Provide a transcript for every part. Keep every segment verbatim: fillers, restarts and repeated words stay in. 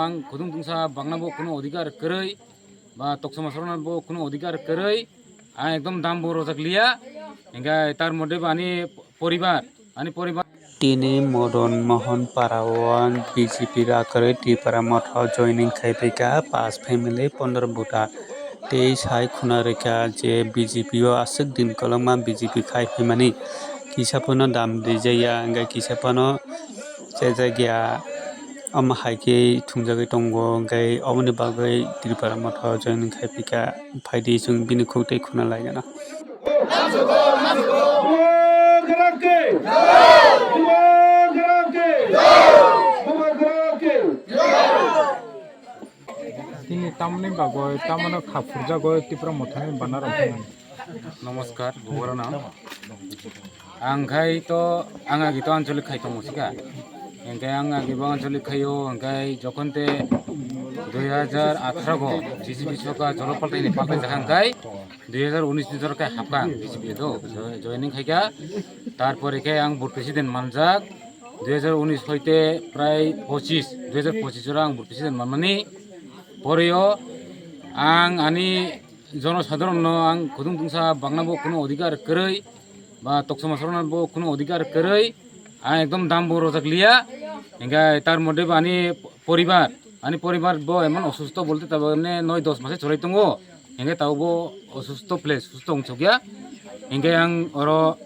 Ang khudung tungsa bangna bo kuno odhikar kwrwi, ba toksoma sorona bo kuno odhikar kwrwi, ang ekdom dam bo rojak liya, hingke tar modhe bo ani poribar, ani poribar. Tini Modon Mohon para o B J P ra kwrwi Tipra Motha joining khai phaikha, pas family pondro voter. Tei sai khuna rwkha je B J P o aswk din kwlwngma B J P khai phaimani. Kisa phano dam rijaya, hingke kisa phano chajak ya. Omo hai khe thumjagwi tongo, hingke oboni bagwi Tipra Motha joining khai phaikha. Phaidi chwng bini khuk tei khuna lai gana. Tini tamni bagwi, tamano kha phurjagwi Tipra Mothani banner rok phano. Namaskar, Bubarano. Ang khai to, ang agi to anchalik khai tongo sika. Hingke ang agi bo anchalik khaio, hingke jokhon te dui hajar atharo go B J P sorkar jolo paltai ni paltai jakha hingke dui hajar unis ni sorkar hapkha ang B J P do jo-, joining khaikha. Tarpore khe ang board president manjak dui hajar unis hoite prai pochis, dui hajar pochis oro ang board president manmani. Poreo ang ani jono sadharon no ang khudung tungsa bangna bo kuno odhikar kwrwi, ba toksoma sorona bo kuno odhikar kwrwi, ang ekdom dam bo rojak liya, hingke tar modhe bo ani poribar, ani poribar bo emon osusto bolte tabo emne noi dos mase cholai tongo, hingke tabo bo osusto phle susto wng sokya, hingke ang oro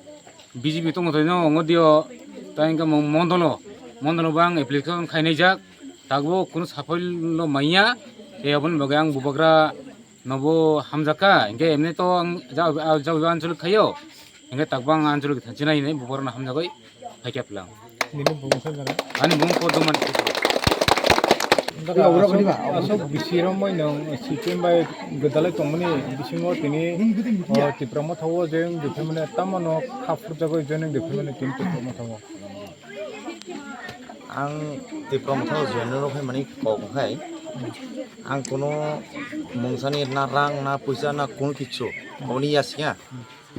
B J P tongo toino ongo dio, ta hingke mo-, mondolo, mondolo bo ang application khainai jak, tabuk kuno saphoi lo manya, tei aboni bagwi ang bubagra nobo hamjakha, hingke emne to ang ja, ja, ja, anchalik khaio, hingke tabuk ang anchalik thanchina hinwi bubagrano hamjagwi phaikha plang. Nini bumung sa jara? Ani bumung Poddo Mani. Asok, asok bisi romoi nang C P M bai gwdalai tongmani bisingo tini, o, Tipra Motha o joining de phaimani, tamano kha phurjagwi joining de phaimani tini Tipra Motha o. Ang Tipra Motha o join rok hai mani kok khai. Ang kuno mungsani na rang na puisa na kuno kichu. Oni yasya.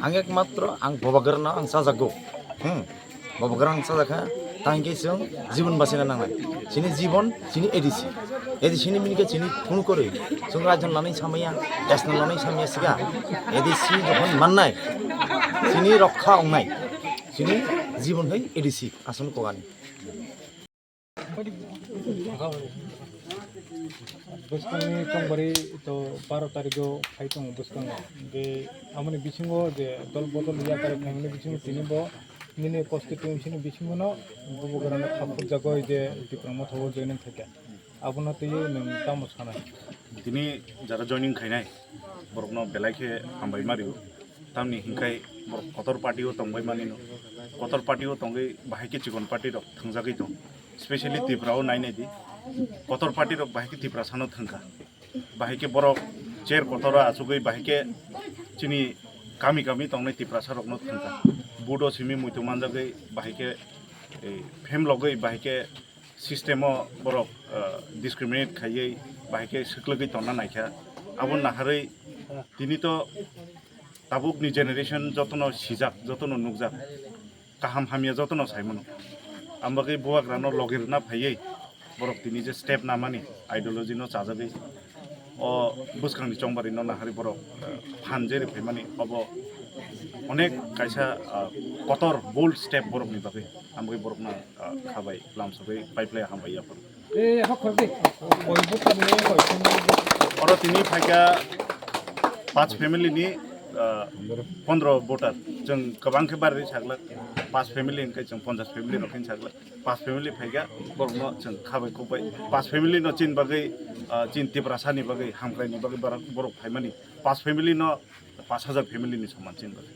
Ang ekmatro ang bobagrano ang sajago. Hmm. Bobagrano ang sajaka. Tangke sung jibon basina nangnai. Sini jibon, sini A D C. A D C ni minike sini kuno kori. Sung rajon lanai samaya, jasna lanai samaya siga. A D C jokon mannai. Sini rokha ongnai. Sini jibon hai A D C. Asun kogani. Bwskangni chongbari to baro tarikgo phai tongo bwskango. Je aboni bisingo je dol bodol yakar khaimani bisingo tini bo nini constituency ni bisingo no bubagrano kha phurjagoi je Tipra Motha o joining khaikha. Abono twiwi nwng tamo sanai? Tini jara joining khainai borokno belai khe hambai ma rio. Tamni hinkhai borok kotor party o tongbai manino. Kotor party o tongwi bahai khe chikon party rok thwngjagwi tong. Specially Tripura o nai nai di. Kotor party rok bahai khe Tiprasano thwngkha. Bahai khe borok chair kotor o achugwi bahai khe chini kami kami tongnai Tiprasa rokno thwngkha. Vote o simi muitu manjagwi bahai khe, eh, phemlogwi bahai khe system o borok, ah, discriminate khaiwi bahai khe swklwgwi tongna naikha. Abo naharwi tini to tabukni generation jotono sijak, jotono nukjak, kaham hamya jotono saimano. Ambagwi bubagrano logi rwna phaiwi borok tini je step namani ideology no chajagwi o bwskangni chongbari no naharwi borok, eh, phan jeri phaimani obo onek kaisa, ah, kotor bold step borokni bagwi. Ambagwi borokno, ah, khabai lamsogwi paiplai hambai yaphan. Oro tini phaikha panch family ni, ah, pondro voter. Chwng kwbang khe barwi saglak. Panch family hwnkhe chwng ponchas family rok hin saglak. Panch family phaikha, borokno chwng khabai khukbai. Panch family no chini bagwi, ah, chini Tiprasani bagwi, hamkraini bagwi borok, borok phaimani. Panch family no panch hajar family ni soman chini bagwi.